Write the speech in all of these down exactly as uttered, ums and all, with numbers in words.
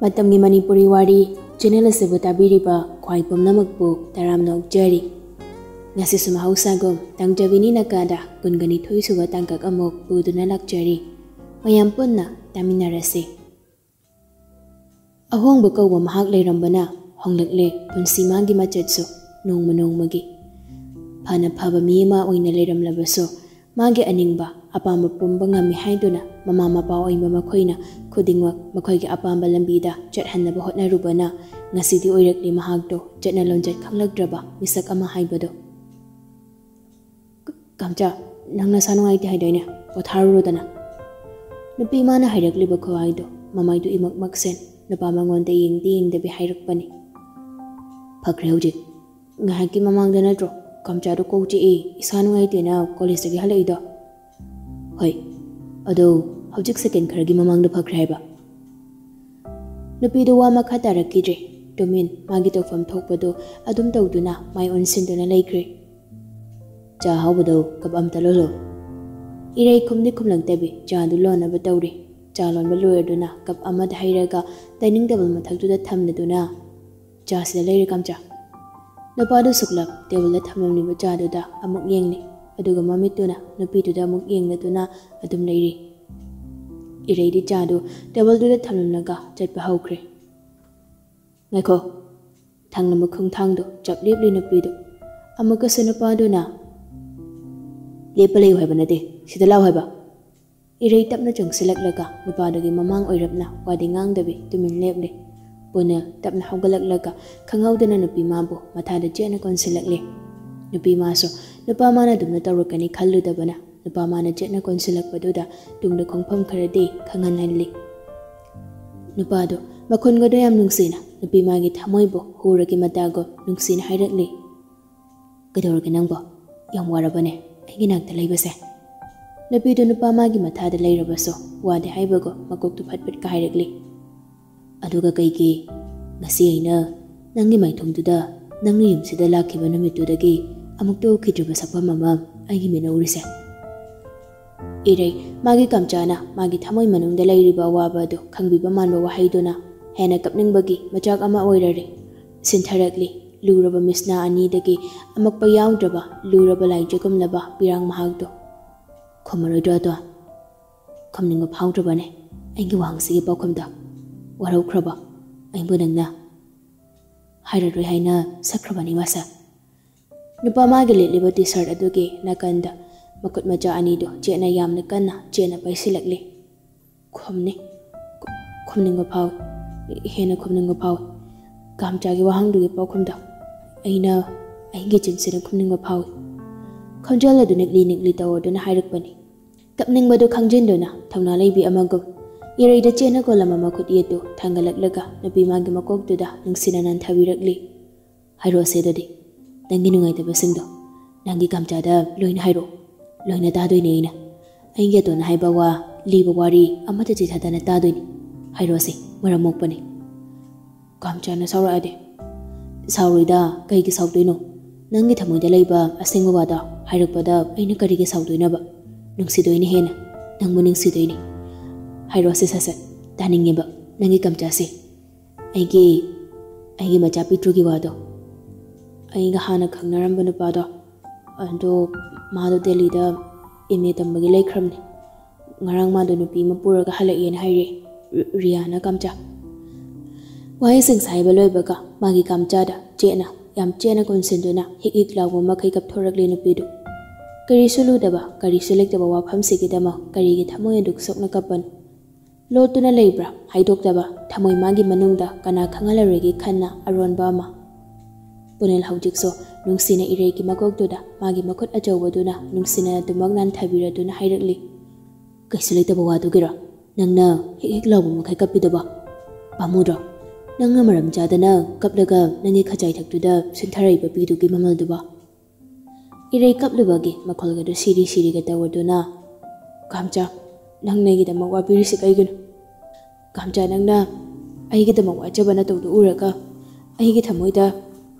ꯃꯇꯝꯒꯤ ꯃꯅꯤꯄꯨꯔꯤ ꯋꯥꯔꯤ ꯆꯦꯅꯦꯜ ꯑꯁꯤꯕꯨ ꯇꯥꯕꯤꯔꯤꯕ ꯈ꯭ꯋꯥꯏ ꯄꯨꯝꯅꯃꯛꯄꯨ ꯇꯔꯥꯝꯅ ꯑꯣꯛꯆꯔꯤ꯫ ꯉꯁꯤꯁꯨ ꯃꯍꯧꯁꯥꯒꯨꯝ ꯇꯥꯡꯖꯕꯤꯅꯤ ꯅꯀꯥꯗ ꯀꯨꯟꯒ ꯅꯤꯊꯣꯏ ꯁꯨꯕ ꯇꯥꯡꯀꯛ ꯑꯃꯨꯛ ꯄꯨꯗꯨꯅ ꯂꯥꯛꯆꯔꯤ꯫ ꯃꯌꯥꯝ ꯄꯨꯟꯅ ꯇꯥꯃꯤꯟꯅꯔꯁꯤ꯫ ꯑꯍꯣꯡꯕ ꯀꯧꯕ ꯃꯍꯥꯛ ꯂꯩꯔꯝꯕꯅ ꯍꯣꯡꯂꯛꯂꯦ ꯄꯨꯟꯁꯤ ꯃꯥꯒꯤ ꯃꯆꯠꯁꯨ ꯅꯣꯡꯃ ꯅꯣꯡꯃꯒꯤ꯫ ꯐꯅ ꯐꯕ ꯃꯤ ꯑꯃ ꯑꯣꯏꯅ ꯂꯩꯔꯝꯂꯕꯁꯨ ꯃꯥꯒꯤ ꯑꯅꯤꯡꯕ ꯑꯄꯥꯝꯕ ꯄꯨꯝꯕ ꯉꯝꯃꯤ ꯍꯥꯏꯗꯨꯅ ꯃꯃꯥ ꯃꯄꯥ ꯑꯣꯏꯕ ꯃꯈꯣꯏꯅ ꯈꯨꯗꯤꯡꯃꯛ ꯃꯈꯣꯏꯒꯤ ꯑꯄꯥꯝꯕ ꯂꯝꯕꯤꯗ ꯆꯠꯍꯟꯅꯕ ꯍꯣꯠꯅꯔꯨꯕꯅ ꯉꯁꯤꯗꯤ ꯑꯣꯏꯔꯛꯂꯤ ꯃꯍꯥꯛꯇꯣ ꯆꯠꯅ ꯂꯣꯟꯆꯠ ꯈꯪꯂꯛꯇ꯭ꯔꯕ ꯃꯤꯁꯛ ꯑꯃ ꯍꯥꯏꯕꯗꯣ꯫ "ꯀ-, ꯀꯥꯝꯆꯥ, ꯅꯪ ꯅꯁꯥ ꯅꯨꯡꯉꯥꯏꯇꯦ ꯍꯥꯏꯗꯥꯏꯅꯦ? ꯄꯣꯊꯥꯔꯨꯔꯣꯗꯅ꯫" ꯅꯨꯄꯤ ꯃꯥꯅ ꯍꯥꯏꯔꯛꯂꯤꯕ ꯈꯨꯍꯥꯏꯗꯣ ꯃꯃꯥꯏꯗꯨ ꯏꯃꯛ ꯃꯛꯁꯦꯟ ꯅꯨꯄꯥ ꯃꯉꯣꯟꯗ ꯌꯦꯡꯗꯤ ꯌꯦꯡꯗꯕꯤ ꯍꯥꯏꯔꯛꯄꯅꯤ꯫ "ꯐꯈ꯭ꯔꯦ ꯍꯧꯖꯤꯛ꯫ ꯉꯥꯏꯍꯥꯛꯀꯤ ꯃꯃꯥꯡꯗ ꯅꯠꯇ꯭ꯔꯣ ꯀꯥꯝꯆꯥꯗꯣ ꯀꯣꯛ ꯆꯤꯛꯏ, ꯏꯁꯥ ꯅꯨꯡꯉꯥꯏꯇꯦꯅ ꯀꯣꯂꯦꯖꯇꯒꯤ ꯍꯜꯂꯛꯏꯗꯣ?" "ꯍꯣꯏ, ꯑꯗꯣ ꯍꯧꯖꯤꯛ ꯁꯦꯀꯦꯟ ꯈꯔꯒꯤ ꯃꯃꯥꯡꯗ ꯐꯈ꯭ꯔꯦ ꯍꯥꯏꯕ?" ꯅꯨꯄꯤꯗꯨ ꯋꯥ ꯃꯈꯥ ꯇꯥꯔꯛꯈꯤꯗ꯭ꯔꯦ꯫ ꯇꯨꯃꯤꯟ ꯃꯥꯒꯤ ꯇꯧꯐꯝ ꯊꯣꯛꯄꯗꯨ ꯑꯗꯨꯝ ꯇꯧꯗꯨꯅ ꯃꯥꯏ ꯑꯣꯟꯁꯤꯟꯗꯨꯅ ꯂꯩꯈ꯭ꯔꯦ꯫ "ꯆꯥ ꯑꯍꯥꯎꯕꯗꯣ ꯀꯞ ꯑꯝꯇ ꯂꯣꯜꯂꯣ꯫" ꯏꯔꯩ ꯈꯨꯝꯗꯤ ꯈꯨꯝꯂꯛꯇꯕꯤ ꯆꯥꯗꯨ ꯂꯣꯟꯅꯕ ꯇꯧꯔꯤ꯫ ꯆꯥ ꯂꯣꯟꯕ ꯂꯣꯏꯔꯗꯨꯅ ꯀꯞ ꯑꯃꯗ ꯍꯩꯔꯒ ꯗꯥꯏꯅꯤꯡ ꯇꯦꯕꯜ ꯃꯊꯛꯇꯨꯗ ꯊꯝꯂꯗꯨꯅ, "ꯆꯥꯁꯤꯗ ꯂꯩꯔꯦ ꯀꯥꯝꯆꯥ꯫" ꯅꯨꯄꯥꯗꯨ ꯁꯨꯛꯂꯞ ꯇꯦꯕꯜꯗ ꯊꯝꯂꯝꯂꯤꯕ ꯆꯥꯗꯨꯗ ꯑꯃꯨꯛ ꯌꯦꯡꯂꯤ, ꯑꯗꯨꯒ ꯃꯃꯤꯠꯇꯨꯅ ꯅꯨꯄꯤꯗꯨꯗ ꯑꯃꯨꯛ ꯌꯦꯡꯂꯗꯨꯅ ꯑꯗꯨꯝ ꯂꯩꯔꯤ꯫ ꯏꯔꯩꯗꯤ ꯆꯥꯗꯨ ꯇꯦꯕꯜꯗꯨꯗ ꯊꯝꯂꯝꯂꯒ ꯆꯠꯄ ꯍꯧꯈ꯭ꯔꯦ꯫ "ꯉꯥꯏꯈꯣ꯫" ꯊꯪꯅꯕ ꯈꯣꯡꯊꯥꯡꯗꯣ ꯆꯞ ꯂꯦꯞꯂꯤ ꯅꯨꯄꯤꯗꯨ꯫ ꯑꯃꯨꯛꯀꯁꯨ ꯅꯨꯄꯥꯗꯨꯅ, "ꯂꯦꯞꯄ ꯂꯩꯌꯨ ꯍꯥꯏꯕ ꯅꯠꯇꯦ, ꯁꯤꯗ ꯂꯥꯛꯎ ꯍꯥꯏꯕ꯫" ꯏꯔꯩ ꯇꯞꯅ ꯆꯪꯁꯤꯜꯂꯛꯂꯒ ꯅꯨꯄꯥꯗꯨꯒꯤ ꯃꯃꯥꯡ ꯑꯣꯏꯔꯞꯅ ꯋꯥꯗꯤ ꯉꯥꯡꯗꯕꯤ ꯇꯨꯃꯤꯟ ꯂꯦꯞꯂꯦ꯫ ꯄꯨꯅꯤꯜ ꯇꯞꯅ ꯍꯧꯒꯠꯂꯛꯂꯒ ꯈꯪꯍꯧꯗꯅ ꯅꯨꯄꯤ ꯃꯥꯕꯨ ꯃꯊꯥꯗ ꯆꯦꯠꯅ ꯀꯣꯟꯁꯤꯜꯂꯛꯂꯦ꯫ ꯅꯨꯄꯤ ꯃꯥꯁꯨ ꯅꯨꯄꯥ ꯃꯥꯅ ꯑꯗꯨꯝꯅ ꯇꯧꯔꯛꯀꯅꯤ ꯈꯜꯂꯨꯗꯕꯅ ꯅꯨꯄꯥ ꯃꯥꯅ ꯆꯦꯠꯅ ꯀꯣꯟꯁꯤꯜꯂꯛꯄꯗꯨꯗ ꯇꯨꯡꯗ ꯈꯣꯡꯐꯝ ꯈꯔꯗꯤ ꯈꯪꯍꯟꯍꯜꯂꯤ꯫ ꯅꯨꯄꯥꯗꯨ ꯃꯈꯣꯟꯒꯗꯣ ꯌꯥꯝ ꯅꯨꯡꯁꯤꯅ ꯅꯨꯄꯤ ꯃꯥꯒꯤ ꯊꯃꯣꯏꯕꯨ ꯍꯨꯔꯒꯤ ꯃꯇꯥꯒꯨꯝ ꯅꯨꯡꯁꯤꯅ ꯍꯥꯏꯔꯛꯂꯤ꯫ "ꯀꯩꯗꯧꯔꯒꯦ ꯅꯪꯕꯣ? ꯌꯥꯝ ꯋꯥꯔꯕꯅꯦ ꯑꯩꯒꯤ ꯅꯥꯛꯇ ꯂꯩꯕꯁꯦ?" ꯅꯨꯄꯤꯗꯨ ꯅꯨꯄꯥ ꯃꯥꯒꯤ ꯃꯊꯥꯗ ꯂꯩꯔꯕꯁꯨ ꯋꯥꯗꯤ ꯍꯥꯏꯕꯒꯨꯝ ꯃꯀꯣꯛꯇꯨ ꯐꯠ ꯐꯠ ꯀꯥꯏꯔꯛꯂꯤ꯫ "ꯑꯗꯨꯒ ꯀꯩꯒꯤ? ꯉꯁꯤ ꯑꯩꯅ ꯅꯪꯒꯤ ꯃꯥꯏꯊꯣꯡꯗꯨꯗ ꯅꯪꯅ ꯌꯨꯝꯁꯤꯗ ꯂꯥꯛꯈꯤꯕ ꯅꯨꯃꯤꯠꯇꯨꯗꯒꯤ ꯑꯃꯨꯛꯇ ꯎꯈꯤꯗ꯭ꯔꯤꯕ ꯁꯛꯐꯝ ꯑꯃ ꯑꯩꯒꯤ ꯃꯤꯠꯅ ꯎꯔꯤꯁꯦ꯫" ꯏꯔꯩ ꯃꯥꯒꯤ ꯀꯥꯝꯆꯥꯅ ꯃꯥꯒꯤ ꯊꯃꯣꯏ ꯃꯅꯨꯡꯗ ꯂꯩꯔꯤꯕ ꯑꯋꯥꯕ ꯑꯗꯨ ꯈꯪꯕꯤꯕ ꯃꯥꯟꯕ ꯋꯥꯍꯩꯗꯨꯅ, ꯍꯦꯟꯅ ꯀꯞꯅꯤꯡꯕꯒꯤ ꯃꯆꯥꯛ ꯑꯃ ꯑꯣꯏꯔꯔꯦ꯫ ꯁꯤꯟꯊꯔꯛꯂꯤ ꯂꯨꯔꯕ ꯃꯤꯠꯁꯅꯥ ꯑꯅꯤꯗꯒꯤ ꯑꯃꯛꯄ ꯌꯥꯎꯗ꯭ꯔꯕ ꯂꯨꯔꯕ ꯂꯥꯏꯖꯒꯨꯝꯂꯕ ꯄꯤꯔꯥꯡ ꯃꯍꯥꯛꯇꯣ꯫ "ꯈꯨꯝꯃꯔꯣꯏꯗ꯭ꯔꯣ ꯑꯗꯣ?" "ꯈꯨꯝꯅꯤꯡꯕ ꯐꯥꯎꯗ꯭ꯔꯕꯅꯦ ꯑꯩꯒꯤ ꯋꯥꯍꯪꯁꯤꯒꯤ ꯄꯥꯎꯈꯨꯝꯗ꯫ ꯋꯥꯔꯧꯈ꯭ꯔꯕ ꯑꯩꯕꯨ ꯅꯪꯅ?" "ꯍꯥꯏꯔꯔꯣꯏ ꯍꯥꯏꯅ ꯁꯛꯈ꯭ꯔꯕꯅꯤ ꯃꯥꯁꯦ꯫" ꯅꯨꯄꯥ ꯃꯥꯒꯤ ꯂꯤꯠꯂꯤꯕ ꯇꯤ ꯁꯥꯔꯠ ꯑꯗꯨꯒꯤ ꯅꯥꯀꯟꯗ ꯃꯈꯨꯠ ꯃꯆꯥ ꯑꯅꯤꯗꯨ ꯆꯦꯠꯅ ꯌꯥꯝꯅ ꯀꯟꯅ ꯆꯦꯠꯅ ꯄꯥꯏꯁꯤꯜꯂꯛꯂꯤ꯫ "ꯈꯨꯝꯅꯤ꯫ ꯈꯨꯝꯅꯤꯡꯕ ꯐꯥꯎꯏ꯫ ꯍꯦꯟꯅ ꯈꯨꯝꯅꯤꯡꯕ ꯐꯥꯎꯏ꯫ ꯀꯥꯝꯆꯥꯒꯤ ꯋꯥꯍꯪꯗꯨꯒꯤ ꯄꯥꯎꯈꯨꯝꯗ ꯑꯩꯅ ꯑꯩꯒꯤ ꯆꯤꯟꯁꯤꯅ ꯈꯨꯝꯅꯤꯡꯕ ꯐꯥꯎꯏ꯫" ꯈꯣꯟꯖꯦꯜ ꯑꯗꯨ ꯅꯤꯛꯂꯤ ꯅꯤꯛꯂꯤ ꯇꯧꯔꯗꯨꯅ ꯍꯥꯏꯔꯛꯄꯅꯤ꯫ ꯀꯞꯅꯤꯡꯕꯗꯨ ꯈꯪꯖꯤꯟꯗꯨꯅ ꯊꯧꯅꯥ ꯂꯩꯕꯤ ꯑꯃꯒꯨꯝ ꯏꯔꯩꯗ ꯆꯦꯟꯅ ꯀꯣꯜꯂꯝꯕ ꯃꯈꯨꯠ ꯌꯦꯠꯇꯨ ꯊꯥꯡꯒꯠꯂꯛꯂꯒ ꯅꯨꯄꯤ ꯃꯥꯒꯤ ꯃꯀꯣꯛꯇꯨꯗ ꯅꯨꯡꯁꯤꯅ ꯅꯟꯊꯕꯤꯔꯛꯂꯤ꯫ "ꯍꯥꯏꯔꯛꯑꯣꯁꯦ ꯑꯗꯨꯗꯤ, ꯅꯪꯒꯤ ꯅꯨꯡꯉꯥꯏꯇꯕꯁꯤꯡꯗꯣ ꯅꯪꯒꯤ ꯀꯥꯝꯆꯥꯗ ꯂꯣꯏꯅ ꯍꯥꯏꯔꯛꯑꯣ꯫ ꯂꯣꯏꯅ ꯇꯥꯗꯣꯏꯅꯦ ꯑꯩꯅ꯫ ꯑꯩꯒꯤ ꯑꯇꯣꯟꯅ ꯍꯥꯏꯕ ꯋꯥ, ꯂꯤꯕ ꯋꯥꯔꯤ ꯑꯃꯠꯇ ꯆꯤꯊꯗꯅ ꯇꯥꯗꯣꯏꯅꯤ꯫ ꯍꯥꯏꯔꯛꯑꯣꯁꯦ, ꯃꯔꯝ ꯃꯣꯛꯄꯅꯤ꯫" "ꯀꯥꯝꯆꯥꯅ ꯁꯥꯎꯔꯛꯑꯗꯤ?" "ꯁꯥꯎꯔꯣꯏꯗ, ꯀꯩꯒꯤ ꯁꯥꯎꯗꯣꯏꯅꯣ? ꯅꯪꯒꯤ ꯊꯃꯣꯏꯗ ꯂꯩꯕ ꯑꯁꯦꯡꯕ ꯋꯥꯗꯣ ꯍꯥꯏꯔꯛꯄꯗ ꯑꯩꯅ ꯀꯔꯤꯒꯤ ꯁꯥꯎꯗꯣꯏꯅꯣꯕ? ꯅꯨꯡꯁꯤꯗꯣꯏꯅꯤ ꯍꯦꯟꯅ, ꯅꯪꯕꯨ ꯅꯨꯡꯁꯤꯗꯣꯏꯅꯤ꯫ ꯍꯥꯏꯔꯛꯑꯣꯁꯦ ꯁꯠ ꯁꯠ, ꯇꯥꯅꯤꯡꯉꯦꯕ ꯅꯪꯒꯤ ꯀꯥꯝꯆꯥꯁꯦ꯫ ꯑꯩꯒꯤ, ꯑꯩꯒꯤ ꯃꯆꯥ ꯄꯤꯛꯇ꯭ꯔꯨꯒꯤ ꯋꯥꯗꯣ꯫ ꯑꯩꯒ ꯍꯥꯟꯅ ꯈꯪꯅꯔꯝꯕ ꯅꯨꯄꯥꯗꯣ, ꯑꯗꯣ ꯃꯥꯗꯣ ꯗꯦꯜꯂꯤꯗ ꯑꯦꯝ ꯑꯦ ꯇꯝꯕꯒꯤ ꯂꯩꯈ꯭ꯔꯕꯅꯤ꯫ ꯉꯔꯥꯡ ꯃꯥꯗꯣ ꯅꯨꯄꯤ ꯑꯃ ꯄꯨꯔꯒ ꯍꯜꯂꯛꯑꯦꯅ ꯍꯥꯏꯔꯦ, ꯔꯤ-, ꯔꯤꯌꯥꯅ ꯀꯥꯝꯆꯥ꯫" ꯋꯥꯍꯩꯁꯤꯡ ꯁꯥꯏꯕ ꯂꯣꯏꯕꯒ ꯃꯥꯒꯤ ꯀꯥꯝꯆꯥꯗ ꯆꯦꯠꯅ, ꯌꯥꯝ ꯆꯦꯠꯅ ꯀꯣꯟꯁꯤꯟꯗꯨꯅ ꯍꯤꯛ ꯍꯤꯛ ꯂꯥꯎꯕ ꯃꯈꯩ ꯀꯞꯊꯣꯔꯛꯂꯦ ꯅꯨꯄꯤꯗꯨ꯫ ꯀꯔꯤꯁꯨ ꯂꯨꯗꯕ, ꯀꯔꯤꯁꯨ ꯂꯩꯇꯕ ꯋꯥꯐꯝꯁꯤꯒꯤꯗꯃꯛ ꯀꯔꯤꯒꯤ ꯊꯃꯣꯏ ꯑꯗꯨꯛ ꯁꯣꯛꯅ ꯀꯞꯄꯅꯣ? ꯂꯣꯠꯇꯨꯅ ꯂꯩꯕ꯭ꯔꯥ ꯍꯥꯏꯗꯣꯛꯇꯕ ꯊꯃꯣꯏ ꯃꯥꯒꯤ ꯃꯅꯨꯡꯗ ꯀꯅꯥ ꯈꯪꯍꯜꯂꯔꯣꯏꯒꯦ ꯈꯟꯅ ꯑꯔꯣꯟꯕ ꯑꯃ꯫ ꯄꯨꯅꯦꯜ ꯍꯧꯖꯤꯛꯁꯨ ꯅꯨꯡꯁꯤꯅ ꯏꯔꯩꯒꯤ ꯃꯀꯣꯛꯇꯨꯗ ꯃꯥꯒꯤ ꯃꯈꯨꯠ ꯑꯆꯧꯕꯗꯨꯅ ꯅꯨꯡꯁꯤꯅ ꯑꯗꯨꯃꯛ ꯅꯥꯟꯊꯕꯤꯔꯗꯨꯅ ꯍꯥꯏꯔꯛꯂꯤ꯫ "ꯀꯩꯁꯨ ꯂꯩꯇꯕ ꯋꯥꯗꯨꯒꯤꯔꯣ ꯅꯪꯅ ꯍꯤꯛ ꯍꯤꯛ ꯂꯥꯎꯕ ꯃꯈꯩ ꯀꯞꯄꯤꯗꯨꯕꯣ? ꯄꯥꯝꯃꯨꯗ꯭ꯔꯣ? ꯅꯪꯅ ꯃꯔꯝ ꯆꯥꯗꯅ ꯀꯞꯂꯒ ꯅꯪꯒꯤ ꯈꯖꯥꯏꯊꯛꯇꯨꯗ ꯁꯤꯟꯊꯔꯛꯏꯕ ꯄꯤꯗꯨꯒꯤ ꯃꯃꯜꯗꯨꯕꯣ?" ꯏꯔꯩ ꯀꯞꯂꯨꯕꯒꯤ ꯃꯈꯣꯜꯒꯗꯨ ꯁꯤꯔꯤ ꯁꯤꯔꯤꯒ ꯇꯧꯔꯗꯨꯅ, "ꯀꯥꯝꯆꯥ, ꯅꯪꯅ ꯑꯩꯒꯤꯗꯃꯛ ꯋꯥꯕꯤꯔꯤꯁꯤ ꯀꯩꯒꯤꯅꯣ? ꯀꯥꯝꯆꯥ, ꯅꯪꯅ ꯑꯩꯒꯤꯗꯃꯛ ꯋꯥꯖꯕ ꯅꯇꯧꯗꯨ ꯎꯔꯒ ꯑꯩꯒꯤ ꯊꯃꯣꯏꯗ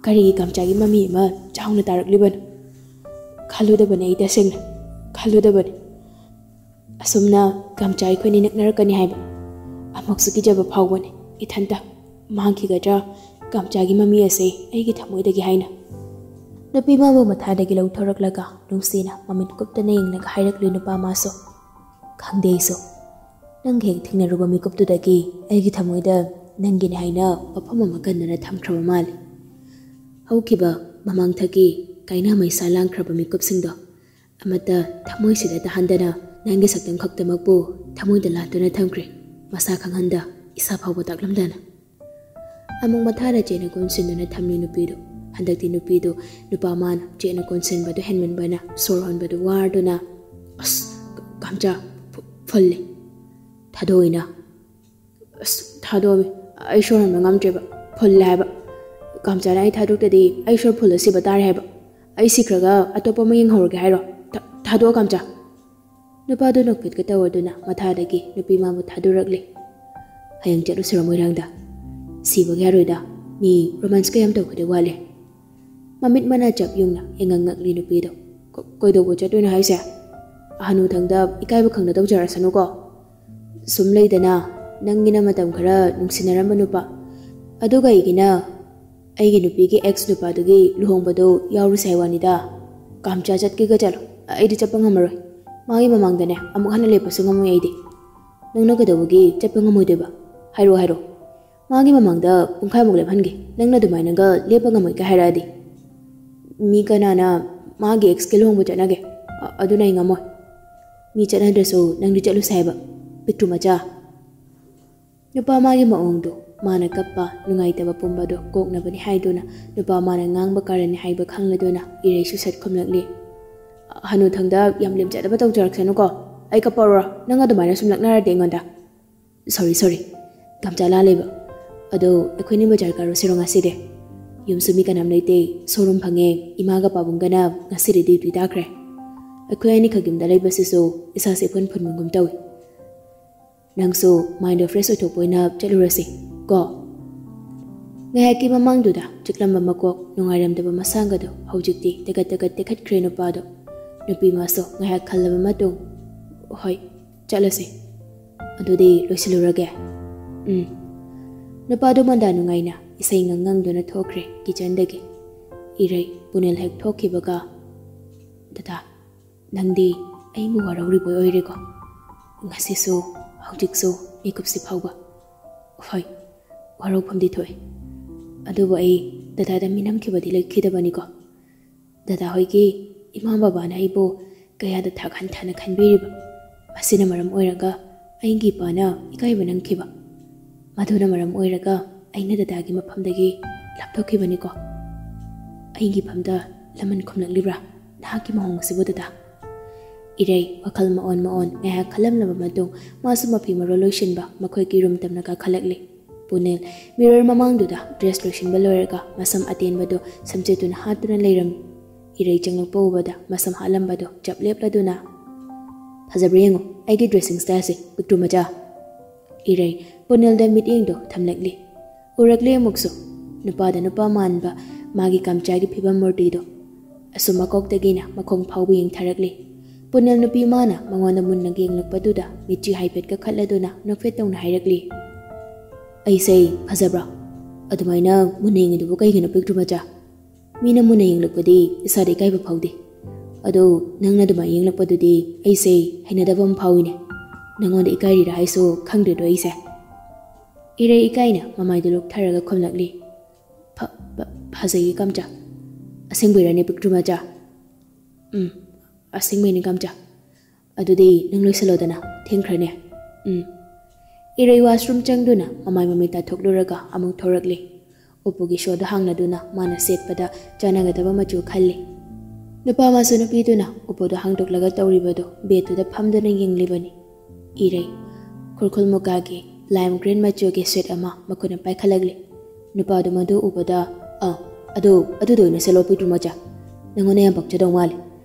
ꯀꯔꯤꯒꯤ ꯀꯥꯝꯆꯥꯒꯤ ꯃꯃꯤ ꯑꯃ ꯆꯥꯎꯅ ꯇꯥꯔꯛꯂꯤꯕꯅꯣ? ꯈꯜꯂꯨꯗꯕꯅꯤ ꯑꯩ, ꯇꯁꯦꯡꯅ ꯈꯜꯂꯨꯗꯕꯅꯤ꯫ ꯑꯁꯨꯝꯅ ꯀꯥꯝꯆꯥ ꯑꯩꯈꯣꯏꯅꯤ ꯅꯛꯅꯔꯛꯀꯅꯤ ꯍꯥꯏꯕ ꯑꯃꯨꯛꯁꯨ ꯀꯤꯖꯕ ꯐꯥꯎꯕꯅꯤ꯫ ꯏꯊꯟꯇ ꯃꯥꯡꯈꯤꯒꯗ꯭ꯔꯥ ꯀꯥꯝꯆꯥꯒꯤ ꯃꯃꯤ ꯑꯁꯦ ꯑꯩꯒꯤ ꯊꯃꯣꯏꯗꯒꯤ ꯍꯥꯏꯅ꯫ ꯅꯨꯄꯤ ꯃꯥꯕꯨ ꯃꯊꯥꯗꯒꯤ ꯂꯧꯊꯣꯔꯛꯂꯒ ꯅꯨꯡꯁꯤꯅ ꯃꯃꯤꯠ ꯀꯨꯞꯇꯅ ꯌꯦꯡꯂꯒ ꯍꯥꯏꯔꯛꯂꯤ ꯅꯨꯄꯥ ꯃꯥꯁꯨ꯫ ꯈꯪꯗꯦ ꯑꯩꯁꯨ꯫ ꯅꯪꯒ ꯍꯦꯛ ꯊꯦꯡꯅꯔꯨꯕ ꯃꯤꯀꯨꯞꯇꯨꯗꯒꯤ ꯑꯩꯒꯤ ꯊꯃꯣꯏꯗ ꯅꯪꯒꯤꯅꯤ ꯍꯥꯏꯅ ꯃꯐꯝ ꯑꯃ ꯀꯟꯗꯨꯅ ꯊꯝꯈ꯭ꯔꯕ ꯃꯥꯜꯂꯤ꯫ ꯍꯧꯈꯤꯕ ꯃꯃꯥꯡꯊꯛꯀꯤ ꯀꯥꯏꯅ ꯃꯩꯁꯥ ꯂꯥꯡꯈ꯭ꯔꯕ ꯃꯤꯀꯨꯞꯁꯤꯡꯗꯣ ꯑꯃꯠꯇ ꯊꯃꯣꯏꯁꯤꯗ ꯇꯥꯍꯟꯗꯅ ꯅꯪꯒꯤ ꯁꯛꯇꯝ ꯈꯛꯇꯃꯛꯄꯨ ꯊꯃꯣꯏꯗ ꯂꯥꯠꯇꯨꯅ ꯊꯝꯈ꯭ꯔꯦ꯫ ꯃꯁꯥ ꯈꯪꯍꯟꯗ, ꯏꯁꯥ ꯐꯥꯎꯕ ꯇꯥꯛꯂꯝꯗꯅ꯫ ꯑꯃꯨꯛ ꯃꯊꯥꯗ ꯆꯦꯠꯅ ꯀꯣꯟꯁꯤꯟꯗꯨꯅ ꯊꯝꯂꯤ ꯅꯨꯄꯤꯗꯨ꯫ ꯍꯟꯗꯛꯇꯤ ꯅꯨꯄꯤꯗꯨ ꯅꯨꯄꯥ ꯃꯥꯅ ꯆꯦꯠꯅ ꯀꯣꯟꯁꯤꯟꯕꯗꯨ ꯍꯦꯟꯃꯟꯕꯅ ꯁꯣꯔ ꯍꯣꯟꯕꯗꯨ ꯋꯥꯔꯗꯨꯅ, "ꯑꯁ, ꯀꯥꯝꯆꯥ, ꯐꯨ-, ꯐꯨꯜꯂꯦ꯫ ꯊꯥꯗꯣꯛꯏꯅ꯫ ꯑꯁ, ꯊꯥꯗꯣꯛꯑꯝꯃꯤ꯫ ꯑꯩ ꯁꯣꯔ ꯍꯣꯟꯕ ꯉꯝꯗ꯭ꯔꯦꯕ꯫ ꯐꯨꯜꯂꯦ ꯍꯥꯏꯕ꯫ ꯀꯥꯝꯆꯥꯅ ꯑꯩ ꯊꯥꯗꯣꯛꯇꯗꯤ ꯑꯩ ꯁꯣꯔ ꯐꯨꯜꯂ ꯁꯤꯕ ꯇꯥꯔꯦ ꯍꯥꯏꯕ꯫ ꯑꯩ ꯁꯤꯈ꯭ꯔꯒ ꯑꯇꯣꯞꯄ ꯑꯃ ꯌꯦꯡꯍꯧꯔꯒꯦ ꯍꯥꯏꯔꯣ? ꯊꯥ-, ꯊꯥꯗꯣꯛꯑꯣ ꯀꯥꯝꯆꯥ꯫" ꯅꯨꯄꯥꯗꯨ ꯅꯣꯛꯐꯦꯠꯀ ꯇꯧꯔꯗꯨꯅ ꯃꯊꯥꯗꯒꯤ ꯅꯨꯄꯤ ꯃꯥꯕꯨ ꯊꯥꯗꯣꯔꯛꯂꯦ꯫ "ꯍꯌꯦꯡ ꯆꯠꯂꯨꯁꯤꯔꯣ ꯃꯣꯏꯔꯥꯡꯗ? ꯁꯤꯕꯒ ꯌꯥꯔꯣꯏꯗ꯫ ꯃꯤ ꯔꯣꯃꯥꯟꯁꯀ ꯌꯥꯝ ꯇꯧꯒꯗꯧ ꯋꯥꯠꯂꯦ꯫" ꯃꯃꯤꯠ ꯃꯅꯥ ꯆꯞ ꯌꯨꯡꯅ ꯌꯦꯡꯉꯛꯂꯤ ꯅꯨꯄꯤꯗꯣ꯫ "ꯀ-, ꯀꯩꯗꯧꯕ ꯆꯠꯇꯣꯏꯅꯣ ꯍꯥꯏꯁꯦ? ꯍꯅꯨꯊꯪꯗ ꯏꯀꯥꯏꯕ ꯈꯪꯗ ꯇꯧꯖꯔꯁꯅꯨꯀꯣ꯫ ꯁꯨꯝ ꯂꯩꯗꯅ, ꯅꯪꯒꯤꯅ ꯃꯇꯝ ꯈꯔ ꯅꯨꯡꯁꯤꯅꯔꯝꯕ ꯅꯨꯄꯥ꯫ ꯑꯗꯨꯒ ꯑꯩꯒꯤꯅ ꯑꯩꯒꯤ ꯅꯨꯄꯤꯒꯤ ex ꯅꯨꯄꯥꯗꯨꯒꯤ ꯂꯨꯍꯣꯡꯕꯗꯣ ꯌꯥꯎꯔꯨꯁꯦ ꯍꯥꯏ ꯋꯥꯅꯤꯗ꯫ ꯀꯥꯝꯆꯥ ꯆꯠꯀꯦꯒ ꯆꯠꯂꯣ꯫ ꯑꯩꯗꯤ ꯆꯠꯄ ꯉꯝꯃꯔꯣꯏ꯫ ꯃꯥꯒꯤ ꯃꯃꯥꯡꯗꯅꯦ ꯑꯃꯨꯛ ꯍꯟꯅ ꯂꯦꯞꯄꯁꯨ ꯉꯝꯃꯣꯏ ꯑꯩꯗꯤ꯫" "ꯅꯪꯅ ꯀꯩꯗꯧꯕꯒꯤ ꯆꯠꯄ ꯉꯝꯃꯣꯏꯗꯣꯏꯕ? ꯍꯥꯏꯔꯣ, ꯍꯥꯏꯔꯣ꯫" "ꯃꯥꯒꯤ ꯃꯃꯥꯡꯗ ꯄꯨꯡꯈꯥꯏꯃꯨꯛ ꯂꯦꯞꯍꯟꯒꯦ꯫ ꯅꯪꯅ ꯑꯗꯨꯃꯥꯏꯅꯒ ꯂꯦꯞꯄ ꯉꯝꯃꯣꯏꯒ ꯍꯥꯏꯔꯛꯑꯗꯤ꯫ ꯃꯤ ꯀꯅꯥꯅ ꯃꯥꯒꯤ ex ꯀꯤ ꯂꯨꯍꯣꯡꯕ ꯆꯠꯅꯒꯦ? ꯑ-, ꯑꯗꯨꯅ ꯑꯩ ꯉꯝꯃꯣꯏ꯫ ꯃꯤ ꯆꯠꯅꯗ꯭ꯔꯁꯨ ꯅꯪꯗꯤ ꯆꯠꯂꯨꯁꯦ ꯍꯥꯏꯕ, ꯄꯤꯛꯇ꯭ꯔꯨ ꯃꯆꯥ꯫" ꯅꯨꯄꯥ ꯃꯥꯒꯤ ꯃꯑꯣꯡꯗꯣ, ꯃꯥꯅ ꯀꯞꯄ, ꯅꯨꯡꯉꯥꯏꯇꯕ ꯄꯨꯝꯕꯗꯣ ꯀꯣꯛꯅꯕꯅꯤ ꯍꯥꯏꯗꯨꯅ, ꯅꯨꯄꯥ ꯃꯥꯅ ꯉꯥꯡꯕ ꯀꯥꯔꯟꯅꯤ ꯍꯥꯏꯕ ꯈꯪꯂꯗꯨꯅ ꯏꯔꯩꯁꯨ ꯁꯠ ꯈꯨꯝꯂꯛꯂꯤ꯫ "ꯍꯅꯨꯊꯪꯗ ꯌꯥꯝ ꯂꯦꯝꯖꯗꯕ ꯇꯧꯖꯔꯛꯁꯅꯨꯀꯣ꯫ ꯑꯩ ꯀꯞꯄꯧꯔꯣ? ꯅꯪ ꯑꯗꯨꯃꯥꯏꯅ ꯁꯨꯝ ꯂꯛꯅꯔꯗꯤ ꯑꯩꯉꯣꯟꯗ?" "ꯁꯣꯔꯤ, ꯁꯣꯔꯤ꯫ ꯀꯥꯝꯆꯥ ꯂꯥꯜꯂꯦꯕ꯫ ꯑꯗꯣ ꯑꯩꯈꯣꯏꯅꯤ ꯕꯖꯥꯔ ꯀꯥꯔꯨꯁꯤꯔꯣ ꯉꯁꯤꯗꯤ? ꯌꯨꯝꯁꯨ ꯃꯤ ꯀꯅꯥꯝ ꯂꯩꯇꯦ, showroom ꯐꯪꯉꯦ꯫ ꯏꯃꯥꯒ ꯄꯥꯕꯨꯡꯒꯅ ꯉꯁꯤꯗꯤ duty ꯇꯥꯈ꯭ꯔꯦ꯫ ꯑꯩꯈꯣꯏ ꯑꯅꯤꯈꯛ ꯌꯨꯝꯗ ꯂꯩꯕꯁꯤꯁꯨ ꯏꯁꯥꯁꯦ ꯏꯐꯨꯟ ꯐꯨꯟꯕꯒꯨꯝ ꯇꯧꯏ꯫ ꯅꯪꯁꯨ mind ꯗꯣ fresh ꯑꯣꯏꯊꯣꯛꯄ ꯑꯣꯏꯅ ꯆꯠꯂꯨꯔꯁꯤ ꯀꯣ?" ꯉꯥꯏꯍꯥꯛꯀꯤ ꯃꯃꯥꯡꯗꯨꯗ ꯆꯤꯛꯂꯝꯕ ꯃꯀꯣꯛ, ꯅꯨꯡꯉꯥꯏꯔꯝꯗꯕ ꯃꯁꯥꯡꯒꯗꯣ ꯍꯧꯖꯤꯛꯇꯤ ꯇꯦꯀꯠ ꯇꯦꯀꯠ ꯇꯦꯛꯈꯠꯈ꯭ꯔꯦ ꯅꯨꯄꯥꯗꯣ꯫ ꯅꯨꯄꯤ ꯃꯥꯁꯨ ꯉꯥꯏꯍꯥꯛ ꯈꯜꯂꯕ ꯃꯇꯨꯡ, "ꯍꯣꯏ, ꯆꯠꯂꯁꯤ꯫ ꯑꯗꯨꯗꯤ ꯂꯣꯏꯁꯤꯜꯂꯨꯔꯒꯦ꯫" "ꯎꯝ꯫" ꯅꯨꯄꯥꯗꯨ ꯃꯟꯗꯥ ꯅꯨꯡꯉꯥꯏꯅ ꯏꯁꯩ ꯉꯪ ꯉꯪꯗꯨꯅ ꯊꯣꯛꯈ꯭ꯔꯦ ꯀꯤꯆꯟꯗꯒꯤ꯫ ꯏꯔꯩ, ꯄꯨꯅꯦꯜ ꯍꯦꯛ ꯊꯣꯛꯈꯤꯕꯒ, "ꯗꯗꯥ, ꯅꯪꯗꯤ ꯑꯩꯕꯨ ꯋꯥꯔꯧꯔꯤꯕꯣꯏ ꯑꯣꯏꯔꯦꯀꯣ? ꯉꯁꯤꯁꯨ, ꯍꯧꯖꯤꯛꯁꯨ, ꯃꯤꯀꯨꯞꯁꯤ ꯐꯥꯎꯕ? ꯍꯣꯏ, ꯋꯥꯔꯧꯐꯝꯗꯤ ꯊꯣꯛꯏ꯫ ꯑꯗꯨꯕꯨ ꯑꯩ ꯗꯗꯥꯗ ꯃꯤꯅꯝꯈꯤꯕꯗꯤ ꯂꯩꯈꯤꯗꯕꯅꯤꯀꯣ꯫ ꯗꯗꯥ ꯍꯣꯏꯒꯤ ꯏꯃꯥ ꯕꯕꯥꯅ ꯑꯩꯕꯨ ꯀꯌꯥꯗ ꯊꯥꯛ ꯍꯟꯊꯅ ꯈꯟꯕꯤꯔꯤꯕ꯫ ꯃꯁꯤꯅ ꯃꯔꯝ ꯑꯣꯏꯔꯒ ꯑꯩꯒꯤ ꯏꯄꯥꯅ ꯏꯀꯥꯏꯕ ꯅꯪꯈꯤꯕ꯫ ꯃꯗꯨꯅ ꯃꯔꯝ ꯑꯣꯏꯔꯒ ꯑꯩꯅ ꯗꯗꯥꯒꯤ ꯃꯐꯝꯗꯒꯤ ꯂꯥꯞꯊꯣꯛꯈꯤꯕꯅꯤꯀꯣ꯫ ꯑꯩꯒꯤ ꯐꯝꯗ ꯂꯃꯟ ꯈꯨꯝꯂꯛꯂꯤꯕ꯭ꯔꯥ ꯅꯍꯥꯛꯀꯤ ꯃꯑꯣꯡ ꯑꯁꯤꯕꯨ, ꯗꯗꯥ?" ꯏꯔꯩ ꯋꯥꯈꯜ ꯃꯑꯣꯟ ꯃꯑꯣꯟ ꯉꯥꯏꯍꯥꯛ ꯈꯜꯂꯝꯂꯕ ꯃꯇꯨꯡ ꯃꯥꯁꯨ ꯃꯐꯤ ꯃꯔꯣꯜ ꯂꯣꯏꯁꯤꯟꯕ ꯃꯈꯣꯏꯒꯤ ꯔꯨꯝ ꯇꯝꯅ ꯀꯥꯈꯠꯂꯛꯂꯤ꯫ ꯄꯨꯅꯦꯜ ꯃꯤꯔꯔ ꯃꯃꯥꯡꯗꯨꯗ ꯗ꯭ꯔꯦꯁ ꯂꯣꯏꯁꯤꯟꯕ ꯂꯣꯏꯔꯒ ꯃꯁꯝ ꯑꯇꯦꯟꯕꯗꯨ ꯁꯝꯆꯦꯠꯇꯨꯅ ꯍꯥꯠꯇꯨꯅ ꯂꯩꯔꯝꯃꯤ꯫ ꯏꯔꯩ ꯆꯪꯂꯛꯄ ꯎꯕꯗ ꯃꯁꯝ ꯍꯥꯠꯂꯝꯕꯗꯨ ꯆꯞ ꯂꯦꯞꯂꯗꯨꯅ, "ꯐꯖꯕ꯭ꯔꯥ ꯌꯦꯡꯉꯨ ꯑꯩꯒꯤ ꯗ꯭ꯔꯦꯁꯤꯡ ꯁ꯭ꯇꯥꯏꯜꯁꯦ, ꯄꯤꯛꯇ꯭ꯔꯨ ꯃꯆꯥ?" ꯏꯔꯩ ꯄꯨꯅꯦꯜꯗ ꯃꯤꯠꯌꯦꯡꯗꯨ ꯊꯝꯂꯛꯂꯤ꯫ ꯎꯔꯛꯂꯦ ꯑꯃꯨꯛꯁꯨ ꯅꯨꯄꯥꯗ ꯅꯨꯄꯥ ꯃꯥꯟꯕ ꯃꯥꯒꯤ ꯀꯝꯆꯥꯒꯤ ꯐꯤꯕꯝ ꯃꯨꯔꯇꯤꯗꯣ꯫ ꯑꯁꯨꯝ ꯃꯀꯣꯛꯇꯒꯤꯅ ꯃꯈꯣꯡ ꯐꯥꯎꯕ ꯌꯦꯡꯊꯔꯛꯂꯤ꯫ ꯄꯨꯅꯦꯜ ꯅꯨꯄꯤ ꯃꯥꯅ ꯃꯉꯣꯟꯗ ꯃꯨꯟꯅ ꯌꯦꯡꯂꯛꯄꯗꯨꯗ ꯃꯤꯠꯆꯤ ꯍꯥꯏꯐꯦꯠ ꯀꯛꯈꯠꯂꯗꯨꯅ ꯅꯣꯛꯐꯦꯠ ꯇꯧꯅ ꯍꯥꯏꯔꯛꯂꯤ, "ꯑꯩꯁꯦ ꯐꯖꯕ꯭ꯔꯥ? ꯑꯗꯨꯃꯥꯏꯅ ꯃꯨꯟꯅ ꯌꯦꯡꯉꯤꯗꯨꯕꯨ ꯀꯩꯒꯤꯅꯣ, ꯄꯤꯛꯇ꯭ꯔꯨ ꯃꯆꯥ? ꯃꯤꯅ ꯃꯨꯟꯅ ꯌꯦꯡꯂꯛꯄꯗꯤ ꯏꯁꯥꯗ ꯏꯀꯥꯏꯕ ꯐꯥꯎꯗꯦ꯫ ꯑꯗꯣ ꯅꯪꯅ ꯑꯗꯨꯃꯥꯏꯅ ꯌꯦꯡꯂꯛꯄꯗꯨꯗꯤ ꯑꯩꯁꯦ ꯍꯩꯅꯗꯕ ꯑꯃ ꯐꯥꯎꯏꯅꯦ꯫ ꯅꯪꯉꯣꯟꯗ ꯏꯀꯥꯏꯔꯤꯔꯥ ꯍꯥꯏꯁꯨ ꯈꯪꯗ꯭ꯔꯦꯗꯣ ꯑꯩꯁꯦ?" ꯏꯔꯩ ꯏꯀꯥꯏꯅ ꯃꯃꯥꯏꯗꯨ ꯂꯣꯛꯊꯔꯒ ꯈꯨꯝꯂꯛꯂꯤ, "ꯐ-, ꯐ-, ꯐꯖꯩꯌꯦ ꯀꯝꯆꯥ꯫ ꯑꯁꯦꯡꯕꯩꯔꯅꯦ, ꯄꯤꯛꯇ꯭ꯔꯨ ꯃꯆꯥ?" "ꯎꯝ, ꯑꯁꯦꯡꯕꯩꯅꯦ ꯀꯝꯆꯥ꯫ ꯑꯗꯨꯗꯤ ꯅꯪ ꯂꯣꯏꯁꯤꯜꯂꯣꯗꯅ, ꯊꯦꯡꯈ꯭ꯔꯅꯦ꯫" "ꯎꯝ꯫" ꯏꯔꯩ ꯋꯥꯁꯔꯨꯝ ꯆꯪꯗꯨꯅ ꯃꯃꯥꯏ ꯃꯃꯤꯠ ꯇꯥꯊꯣꯛꯂꯨꯔꯒ ꯑꯃꯨꯛ ꯊꯣꯔꯛꯂꯤ꯫ ꯎꯄꯨꯒꯤ ꯁꯣꯗꯨ ꯍꯥꯡꯂꯗꯨꯅ ꯃꯥꯅ ꯁꯦꯠꯄꯗ ꯆꯥꯟꯅꯒꯗꯕ ꯃꯆꯨ ꯈꯜꯂꯤ꯫ ꯅꯨꯄꯥ ꯃꯆꯥ ꯅꯨꯄꯤꯗꯨꯅ ꯎꯄꯨꯗꯨ ꯍꯥꯡꯗꯣꯛꯂꯒ ꯇꯧꯔꯤꯕꯗꯨ ꯕꯦꯗꯇꯨꯗ ꯐꯝꯗꯨꯅ ꯌꯦꯡꯂꯤꯕꯅꯤ꯫ ꯏꯔꯩ ꯈꯨꯔꯈꯨꯜ ꯃꯨꯀꯥꯒꯤ ꯂꯥꯏꯝ ꯒ꯭ꯔꯤꯟ ꯃꯆꯨꯒꯤ ꯁꯨꯠ ꯑꯃ ꯃꯈꯨꯠꯅ ꯄꯥꯏꯈꯠꯂꯛꯂꯤ꯫ ꯅꯨꯄꯥꯗꯨ ꯃꯗꯨ ꯎꯕꯗ, "ꯑꯥ, ꯑꯗꯨ, ꯑꯗꯨꯗ ꯑꯣꯏꯅ ꯁꯦꯠꯂꯣ, ꯄꯤꯛꯇ꯭ꯔꯨ ꯃꯆꯥ꯫ ꯅꯪꯉꯣꯟꯗ ꯌꯥꯝ ꯄꯛꯆꯗꯧ ꯃꯥꯜꯂꯦ꯫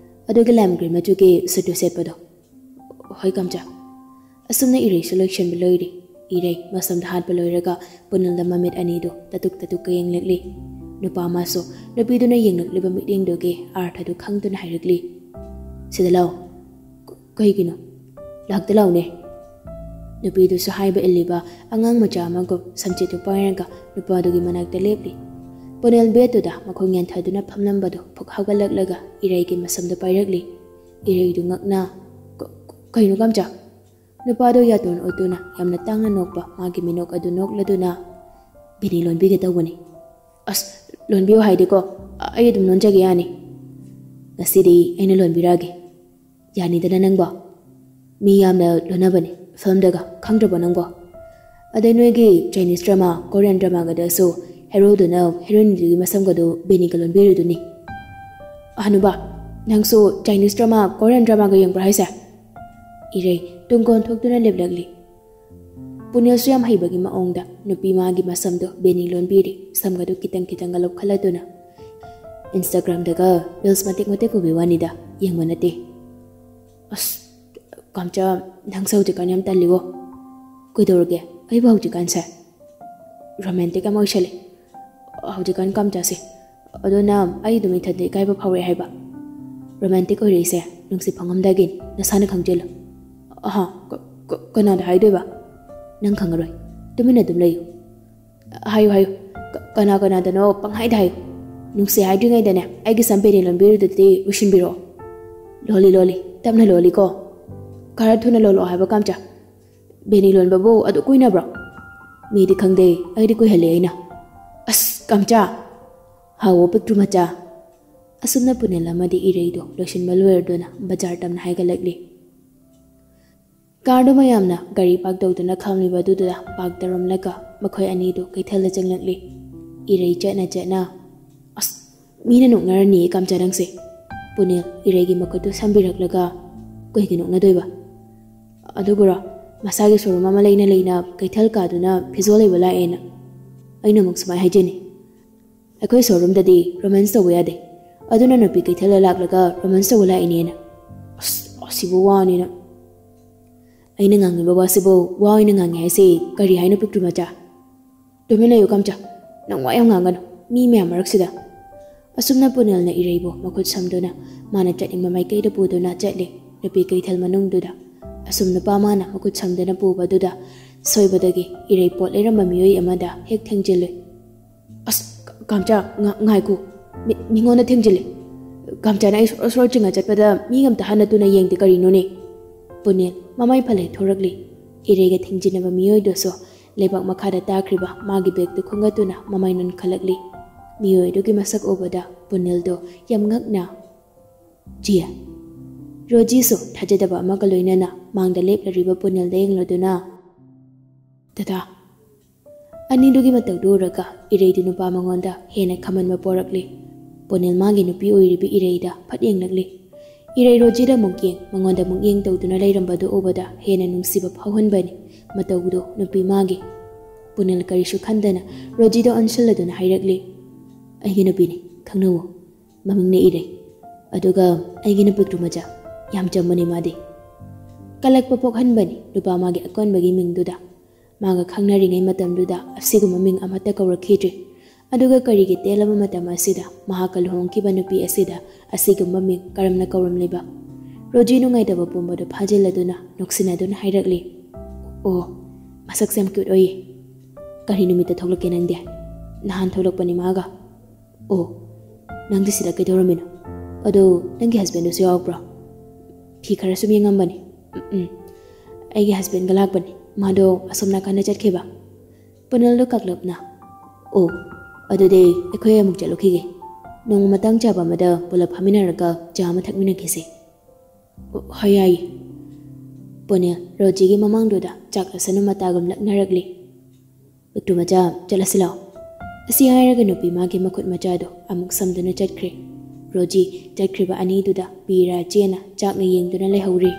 ꯑꯗꯨꯒꯤ ꯂꯥꯏꯝ ꯒ꯭ꯔꯤꯟ ꯃꯆꯨꯒꯤ ꯁꯨꯠꯇꯨ ꯁꯦꯠꯄꯗꯣ꯫" "ꯍꯣꯏ ꯀꯝꯆꯥ꯫" ꯑꯁꯨꯝꯅ ꯏꯔꯩꯁꯨ ꯂꯣꯏꯁꯤꯟꯕ ꯂꯣꯏꯔꯦ꯫ ꯏꯔꯩ ꯃꯁꯝꯗ ꯍꯥꯠꯄ ꯂꯣꯏꯔꯒ ꯄꯨꯅꯦꯜꯗ ꯃꯃꯤꯠ ꯑꯅꯤꯗꯨ ꯇꯥꯇꯨꯛ ꯇꯥꯇꯨꯛꯀ ꯌꯦꯡꯂꯛꯂꯤ꯫ ꯅꯨꯄꯥ ꯑꯃꯁꯨ ꯅꯨꯄꯤꯗꯨꯅ ꯌꯦꯡꯂꯛꯂꯤꯕ ꯃꯤꯠꯌꯦꯡꯗꯨꯒꯤ ꯑꯥꯔꯊꯗꯨ ꯈꯪꯗꯨꯅ ꯍꯥꯏꯔꯛꯂꯤ, "ꯁꯤꯗ ꯂꯥꯛꯑꯣ꯫" "ꯀ-, ꯀꯩꯒꯤꯅꯣ?" "ꯂꯥꯛꯇ ꯂꯥꯛꯑꯣꯅꯦ꯫" ꯅꯨꯄꯤꯗꯨꯁꯨ ꯍꯥꯏꯕ ꯏꯜꯂꯤꯕ ꯑꯉꯥꯡ ꯃꯆꯥ ꯑꯃꯒꯨꯝ ꯁꯝꯆꯦꯠꯇꯨ ꯄꯥꯏꯔꯒ ꯅꯨꯄꯥꯗꯨꯒꯤ ꯃꯅꯥꯛꯇ ꯂꯦꯞꯂꯤ꯫ ꯄꯨꯅꯦꯜ ꯕꯦꯗꯇꯨꯗ ꯃꯈꯣꯡ ꯌꯥꯟꯊꯗꯨꯅ ꯐꯝꯂꯝꯕꯗꯨ ꯐꯨꯛ ꯍꯧꯒꯠꯂꯛꯂꯒ ꯏꯔꯩꯒꯤ ꯃꯁꯝꯗꯨ ꯄꯥꯏꯔꯛꯂꯤ꯫ ꯏꯔꯩꯗꯨ ꯉꯛꯅ, "ꯀ-, ꯀ-, ꯀꯩꯅꯣ ꯀꯝꯆꯥ?" ꯅꯨꯄꯥꯗꯨ ꯌꯥꯇꯣꯟ ꯎꯠꯇꯨꯅ ꯌꯥꯝꯅ ꯇꯥꯡꯅ ꯅꯣꯛꯄ ꯃꯥꯒꯤ ꯃꯤꯅꯣꯛ ꯑꯗꯨ ꯅꯣꯛꯂꯗꯨꯅ, "ꯕꯦꯅꯤ ꯂꯣꯟꯕꯤꯒꯦ ꯇꯧꯕꯅꯤ꯫" "ꯑꯁ, ꯂꯣꯟꯕꯤꯌꯨ ꯍꯥꯏꯗꯤꯀꯣ, ꯑ-, ꯑꯩ ꯑꯗꯨꯝ ꯂꯣꯟꯖꯒꯦ ꯌꯥꯅꯤ꯫ ꯉꯁꯤꯗꯤ ꯑꯩꯅ ꯂꯣꯟꯕꯤꯔꯛꯑꯒꯦ꯫ ꯌꯥꯅꯤꯗꯅ ꯅꯪꯕꯣ? ꯃꯤ ꯌꯥꯝꯅ ꯂꯣꯟꯅꯕꯅꯤ ꯐꯤꯂꯝꯗꯒ, ꯈꯪꯗ꯭ꯔꯕꯣ ꯅꯪꯕꯣ? ꯑꯗꯩ ꯅꯣꯏꯒꯤ ꯆꯥꯏꯅꯤꯁ ꯗ꯭ꯔꯃꯥ, ꯀꯣꯔꯤꯌꯟ ꯗ꯭ꯔꯃꯥꯒꯗꯁꯨ ꯍꯦꯔꯣꯗꯨꯅ ꯍꯦꯔꯣꯏꯟꯗꯨꯒꯤ ꯃꯁꯝꯒꯗꯨ ꯕꯦꯅꯤꯒ ꯂꯣꯟꯕꯤꯔꯤꯗꯨꯅꯤ꯫" "ꯍꯅꯨꯕꯥ, ꯅꯪꯁꯨ ꯆꯥꯏꯅꯤꯁ ꯗ꯭ꯔꯃꯥ, ꯀꯣꯔꯤꯌꯟ ꯗ꯭ꯔꯃꯥꯒ ꯌꯦꯡꯕ꯭ꯔꯥ ꯍꯥꯏꯁꯦ?" ꯏꯔꯩ ꯇꯨꯡꯀꯣꯟ ꯊꯣꯛꯇꯨꯅ ꯂꯦꯞꯂꯛꯂꯤ꯫ ꯄꯨꯅꯦꯜꯁꯨ ꯌꯥꯝ ꯍꯩꯕꯒꯤ ꯃꯑꯣꯡꯗ ꯅꯨꯄꯤ ꯃꯥꯒꯤ ꯃꯁꯝꯗꯣ ꯕꯦꯅꯤ ꯂꯣꯟꯕꯤꯔꯤ, ꯁꯝꯒꯗꯨ ꯈꯤꯇꯪ ꯈꯤꯇꯪꯒ ꯂꯧꯈꯠꯂꯗꯨꯅ꯫ "ꯏꯟꯁꯇꯥꯒ꯭ꯔꯥꯝꯗꯒ ꯔꯤꯜꯁ ꯃꯇꯦꯛ ꯃꯇꯦꯛ ꯎꯕꯤ ꯋꯥꯅꯤꯗ, ꯌꯦꯡꯕ ꯅꯠꯇꯦ꯫" "ꯑꯁ, ꯀꯥꯝꯆꯥ, ꯅꯪꯁꯦ ꯍꯧꯖꯤꯛꯀꯥꯟ ꯌꯥꯝ ꯇꯜꯂꯤꯕꯣ꯫" "ꯀꯩꯗꯧꯔꯒꯦ? ꯑꯩꯕꯨ ꯍꯧꯖꯤꯛꯀꯥꯟꯁꯦ ꯔꯣꯃꯥꯟꯇꯤꯛ ꯌꯥꯝ ꯑꯣꯏꯁꯜꯂꯦ ꯍꯧꯖꯤꯛꯀꯥꯟ ꯀꯥꯝꯆꯥꯁꯦ꯫ ꯑꯗꯨꯅ ꯑꯩ ꯑꯗꯨꯝ ꯏꯊꯟꯗ ꯏꯀꯥꯏꯕ ꯐꯥꯎꯔꯛꯑꯦ ꯍꯥꯏꯕ꯫" "ꯔꯣꯃꯥꯟꯇꯤꯛ ꯑꯣꯏꯔꯛꯏꯁꯦ ꯅꯨꯡꯁꯤ ꯐꯪꯉꯝꯗꯥꯏꯒꯤꯅꯤ, ꯅꯁꯥꯅ ꯈꯪꯖꯤꯜꯂꯨ꯫" "ꯑꯍꯥ, ꯀ-, ꯀ-, ꯀꯅꯥꯗ ꯍꯥꯏꯗꯣꯏꯕ?" "ꯅꯪ ꯈꯪꯉꯔꯣꯏ, ꯇꯨꯃꯤꯟꯅ ꯑꯗꯨꯝ ꯂꯩꯌꯨ꯫" "ꯍꯥꯏꯌꯨ, ꯍꯥꯏꯌꯨ꯫ ꯀ-, ꯀꯅꯥ ꯀꯅꯥꯗꯅꯣ ꯄꯪꯍꯥꯏꯗ ꯍꯥꯏꯌꯨ꯫ ꯅꯨꯡꯁꯤ ꯍꯥꯏꯗ꯭ꯔꯤꯉꯩꯗꯅꯦ, ꯑꯩꯒꯤ ꯁꯝ ꯕꯦꯅꯤ ꯂꯣꯟꯕꯤꯔꯤꯗꯨꯗꯤ ꯂꯣꯏꯁꯤꯟꯕꯤꯔꯛꯑꯣ꯫ ꯂꯣꯜꯂꯤ, ꯂꯣꯜꯂꯤ, ꯇꯞꯅ ꯂꯣꯜꯂꯤꯀꯣ꯫ ꯈꯔ ꯊꯨꯅ ꯂꯣꯜꯂꯛꯑꯣ ꯍꯥꯏꯕ ꯀꯥꯝꯆꯥ꯫ ꯕꯦꯅꯤ ꯂꯣꯟꯕꯕꯨ ꯑꯗꯨ ꯀꯨꯏꯅꯕ꯭ꯔꯣ? ꯃꯤꯗꯤ ꯈꯪꯗꯦ, ꯑꯩꯗꯤ ꯀꯨꯏꯍꯜꯂꯦ ꯑꯩꯅ꯫" "ꯑꯁ, ꯀꯥꯝꯆꯥ!" "ꯍꯥꯎꯋꯣ, ꯄꯤꯛꯇ꯭ꯔꯨ ꯃꯆꯥ꯫" ꯑꯁꯨꯝꯅ ꯄꯨꯅꯦꯜ ꯑꯃꯗꯤ ꯏꯔꯩꯗꯣ ꯂꯣꯏꯁꯤꯟꯕ ꯂꯣꯏꯔꯗꯨꯅ ꯕꯖꯥꯔ ꯇꯝꯅ ꯍꯥꯏꯒꯠꯂꯛꯂꯤ꯫ ꯀꯥꯔꯗꯨ ꯃꯌꯥꯝꯅ ꯒꯥꯔꯤ ꯄꯥꯔꯛ ꯇꯧꯗꯨꯅ ꯈꯥꯝꯂꯤꯕ ꯑꯗꯨꯗꯨꯗ ꯄꯥꯔꯛ ꯇꯧꯔꯝꯂꯒ ꯃꯈꯣꯏ ꯑꯅꯤꯗꯨ ꯀꯩꯊꯦꯜꯗ ꯆꯪꯂꯛꯂꯤ꯫ ꯏꯔꯩ ꯆꯠꯅ ꯆꯠꯅ, "ꯑꯁ, ꯃꯤꯅ ꯅꯣꯛꯅꯔꯅꯤꯌꯦ ꯀꯥꯝꯆꯥ ꯅꯪꯁꯦ꯫" ꯄꯨꯅꯦꯜ ꯏꯔꯩꯒꯤ ꯃꯈꯨꯠꯇꯨ ꯁꯝꯕꯤꯔꯛꯂꯒ, "ꯀꯩꯒꯤ ꯅꯣꯛꯅꯗꯣꯏꯕ? ꯑꯗꯨꯕꯨꯔꯣ, ꯃꯁꯥꯒꯤ ꯁꯣꯔꯨꯝ ꯑꯃ ꯂꯩꯅ ꯂꯩꯅ ꯀꯩꯊꯦꯜ ꯀꯥꯗꯨꯅ ꯐꯤꯖꯣꯜ ꯂꯩꯕ ꯂꯥꯛꯑꯦꯅ꯫ ꯑꯩꯅ ꯑꯃꯨꯛ ꯁꯨꯃꯥꯏ ꯍꯥꯏꯖꯅꯤ, ꯑꯩꯈꯣꯏ ꯁꯣꯔꯨꯝꯗꯗꯤ ꯔꯣꯃꯥꯟꯁ ꯇꯧꯕ ꯌꯥꯗꯦ꯫ ꯑꯗꯨꯅ ꯅꯨꯄꯤ ꯀꯩꯊꯦꯜꯗ ꯂꯥꯛꯂꯒ ꯔꯣꯃꯥꯟꯁ ꯇꯧꯕ ꯂꯥꯛꯏꯅꯦꯅ꯫" "ꯑꯁ, ꯑꯁꯤꯕꯨ ꯋꯥꯅꯤꯅ꯫" "ꯑꯩꯅ ꯉꯥꯡꯉꯤꯕ ꯋꯥꯁꯤꯕꯨ ꯋꯥ ꯑꯣꯏꯅ ꯉꯥꯡꯉꯤ ꯍꯥꯏꯁꯦ ꯀꯔꯤ ꯍꯥꯏꯅꯣ, ꯄꯤꯛꯇ꯭ꯔꯨ ꯃꯆꯥ?" "ꯇꯨꯃꯤꯟ ꯂꯩꯌꯨ ꯀꯥꯝꯆꯥ, ꯅꯪ ꯋꯥ ꯌꯥꯝ ꯉꯥꯡꯒꯅꯨ ꯃꯤ ꯃꯌꯥꯝ ꯃꯔꯛꯁꯤꯗ꯫" ꯑꯁꯨꯝꯅ ꯄꯨꯅꯦꯜꯅ ꯏꯔꯩꯕꯨ ꯃꯈꯨꯠ ꯁꯝꯗꯨꯅ ꯃꯥꯅ ꯆꯠꯅꯤꯡꯕ ꯃꯥꯏꯀꯩꯗ ꯄꯨꯗꯨꯅ ꯆꯠꯂꯤ꯫ ꯅꯨꯄꯤ ꯀꯩꯊꯦꯜ ꯃꯅꯨꯡꯗꯨꯗ ꯑꯁꯨꯝ ꯅꯨꯄꯥ ꯃꯥꯅ ꯃꯈꯨꯠ ꯁꯝꯗꯅ ꯄꯨꯕꯗꯨꯗ ꯁꯣꯏꯕꯗꯒꯤ ꯏꯔꯩ ꯄꯣꯠ ꯂꯩꯔꯝꯕ ꯃꯤꯑꯣꯏ ꯑꯃꯗ ꯍꯦꯛ ꯊꯦꯡꯖꯤꯜꯂꯨꯏ꯫ "ꯑꯁ, ꯀ-, ꯀꯥꯝꯆꯥ, ꯉ-, ꯉꯥꯏꯈꯣ꯫ ꯃꯤ-, ꯃꯤꯉꯣꯟꯗ ꯊꯦꯡꯖꯤꯜꯂꯦ꯫ ꯀꯥꯝꯆꯥꯅ ꯑꯩ ꯁꯣꯔ ꯁꯣꯔ ꯆꯤꯡꯉ ꯆꯠꯄꯗ ꯃꯤ ꯑꯝꯇ ꯍꯟꯅ ꯇꯨꯅ ꯌꯦꯡꯗꯦ ꯀꯔꯤꯅꯣꯅꯦ?" ꯄꯨꯅꯦꯜ ꯃꯃꯥꯏ ꯐꯜꯂꯩ ꯊꯣꯔꯛꯂꯤ꯫ ꯏꯔꯩꯒ ꯊꯦꯡꯖꯤꯟꯅꯕ ꯃꯤꯑꯣꯏꯗꯨꯁꯨ ꯂꯩꯕꯥꯛ ꯃꯈꯥꯗ ꯇꯥꯈ꯭ꯔꯤꯕ ꯃꯥꯒꯤ ꯕꯦꯒꯇꯨ ꯈꯣꯝꯒꯠꯇꯨꯅ ꯃꯃꯥꯏ ꯅꯣꯟꯈꯠꯂꯛꯂꯤ꯫ ꯃꯤꯑꯣꯏ ꯑꯗꯨꯒꯤ ꯃꯁꯛ ꯎꯕꯗ ꯄꯨꯅꯦꯜꯗꯣ ꯌꯥꯝ ꯉꯛꯅ, "ꯖꯤꯌꯥ?" ꯔꯣꯖꯤꯁꯨ ꯊꯥꯖꯗꯕ ꯑꯃꯒ ꯂꯣꯏꯅꯅ ꯃꯥꯡꯗ ꯂꯦꯞꯂꯔꯤꯕ ꯄꯨꯅꯦꯜꯗ ꯌꯦꯡꯂꯗꯨꯅ, "ꯗꯗꯥ?" ꯑꯅꯤꯗꯨꯒꯤ ꯃꯇꯧꯗꯨ ꯎꯔꯒ ꯏꯔꯩꯗꯨ ꯅꯨꯄꯥ ꯃꯉꯣꯟꯗ ꯍꯦꯟꯅ ꯈꯝꯍꯟꯕ ꯄꯣꯔꯛꯂꯤ꯫ ꯄꯨꯅꯦꯜ ꯃꯥꯒꯤ ꯅꯨꯄꯤ ꯑꯣꯏꯔꯤꯕꯤ ꯏꯔꯩꯗ ꯐꯠ ꯌꯦꯡꯂꯛꯂꯤ꯫ ꯏꯔꯩ ꯔꯣꯖꯤꯗ ꯑꯃꯨꯛ ꯌꯦꯡ, ꯃꯉꯣꯟꯗ ꯑꯃꯨꯛ ꯌꯦꯡ ꯇꯧꯗꯨꯅ ꯂꯩꯔꯝꯕꯗꯨ ꯎꯕꯗ ꯍꯦꯟꯅ ꯅꯨꯡꯁꯤꯕ ꯐꯥꯎꯍꯟꯕꯅꯤ ꯃꯇꯧꯗꯨ ꯅꯨꯄꯤ ꯃꯥꯒꯤ꯫ ꯄꯨꯅꯦꯜ ꯀꯔꯤꯁꯨ ꯈꯟꯗꯅ ꯔꯣꯖꯤꯗ ꯑꯣꯟꯁꯤꯜꯂꯗꯨꯅ ꯍꯥꯏꯔꯛꯂꯤ, "ꯑꯩꯒꯤ ꯅꯨꯄꯤꯅꯤ, ꯈꯪꯅꯧꯋꯣ꯫ ꯃꯃꯤꯡꯅ ꯏꯔꯩ꯫ ꯑꯗꯨꯒ ꯑꯩꯒꯤ ꯅꯨꯄꯤꯛꯇ꯭ꯔꯨ ꯃꯆꯥ꯫ ꯌꯥꯝ ꯆꯝꯕꯅꯤ ꯃꯥꯗꯤ꯫" ꯀꯜꯂꯛꯄ ꯄꯣꯛꯍꯟꯕꯅꯤ ꯅꯨꯄꯥ ꯃꯥꯒꯤ ꯑꯀꯣꯟꯕꯒꯤ ꯃꯤꯡꯗꯨꯗ꯫ ꯃꯥꯒ ꯈꯪꯅꯔꯤꯉꯩ ꯃꯇꯝꯗꯨꯗ ꯑꯁꯤꯒꯨꯝꯕ ꯃꯤꯡ ꯑꯃꯠꯇ ꯀꯧꯔꯛꯈꯤꯗ꯭ꯔꯤ꯫ ꯑꯗꯨꯒ ꯀꯔꯤꯒꯤ ꯇꯦꯜꯂꯕ ꯃꯇꯝ ꯑꯁꯤꯗ ꯃꯍꯥꯛꯀ ꯂꯨꯍꯣꯡꯈꯤꯕ ꯅꯨꯄꯤ ꯑꯁꯤꯗ ꯑꯁꯤꯒꯨꯝꯕ ꯃꯤꯡ ꯀꯔꯝꯅ ꯀꯧꯔꯝꯂꯤꯕ? ꯔꯣꯖꯤ ꯅꯨꯡꯉꯥꯏꯇꯕ ꯄꯨꯝꯕꯗꯨ ꯐꯥꯖꯤꯜꯂꯗꯨꯅ ꯅꯣꯛꯁꯤꯟꯅꯗꯨꯅ ꯍꯥꯏꯔꯛꯂꯤ, "ꯑꯣ, ꯃꯁꯛꯁꯦ ꯌꯥꯝ ꯀ꯭ꯌꯨꯠ ꯑꯣꯏꯌꯦ꯫ ꯀꯔꯤ ꯅꯨꯃꯤꯠꯇ ꯊꯣꯛꯂꯛꯀꯦ ꯅꯪꯗꯤ?" "ꯅꯍꯥꯟ ꯊꯣꯛꯂꯛꯄꯅꯤ ꯃꯥꯒ꯫" "ꯑꯣ, ꯅꯪꯗꯤ ꯁꯤꯗ ꯀꯩꯗꯧꯔꯝꯃꯤꯅꯣ? ꯑꯗꯣ ꯅꯪꯒꯤ ꯍꯁꯕꯦꯟꯗꯨꯁꯨ ꯌꯥꯎꯔꯛꯄ꯭ꯔꯣ?" "ꯐꯤ ꯈꯔ ꯁꯨꯝ ꯌꯦꯡꯉꯝꯕꯅꯤ꯫" "ꯎꯝ, ꯎꯝ, ꯑꯩꯒꯤ ꯍꯁꯕꯦꯟꯒ ꯂꯥꯛꯄꯅꯤ꯫ ꯃꯥꯗꯣ ꯑꯁꯣꯝ ꯅꯥꯀꯟꯗ ꯆꯠꯈꯤꯕ꯫" ꯄꯨꯅꯦꯜꯗꯣ ꯀꯥꯛꯂꯞꯅ, "ꯑꯣ, ꯑꯗꯨꯗꯤ ꯑꯩꯈꯣꯏ ꯑꯃꯨꯛ ꯆꯠꯂꯨꯈꯤꯒꯦ꯫ ꯅꯣꯡꯃ ꯃꯇꯥꯡ ꯆꯥꯕ ꯑꯃꯗ ꯄꯨꯂꯞ ꯐꯝꯃꯤꯟꯅꯔꯒ ꯆꯥ ꯑꯃ ꯊꯛꯃꯤꯟꯅꯈꯤꯁꯦ꯫" "ꯑꯣ, ꯍꯣꯏ, ꯌꯥꯏꯌꯦ꯫" ꯄꯨꯅꯦꯜ ꯔꯣꯖꯤꯒꯤ ꯃꯃꯥꯡꯗꯨꯗ ꯆꯥꯛ ꯆꯥꯁꯅꯨ ꯃꯇꯥꯒꯨꯝ ꯂꯛꯅꯔꯛꯂꯤ꯫ "ꯄꯤꯛꯇ꯭ꯔꯨ ꯃꯆꯥ, ꯆꯠꯂꯁꯤ ꯂꯥꯛꯑꯣ꯫" ꯑꯁꯤ ꯍꯥꯏꯔꯒ ꯅꯨꯄꯤ ꯃꯥꯒꯤ ꯃꯈꯨꯠ ꯃꯆꯥꯗꯣ ꯑꯃꯨꯛ ꯁꯝꯗꯨꯅ ꯆꯠꯈ꯭ꯔꯦ꯫ ꯔꯣꯖꯤ ꯆꯠꯈ꯭ꯔꯤꯕ ꯑꯅꯤꯗꯨꯗ ꯄꯤꯔꯥ ꯆꯦꯅ ꯆꯥꯛꯅ ꯌꯦꯡꯗꯨꯅ ꯂꯩꯍꯧꯔꯤ꯫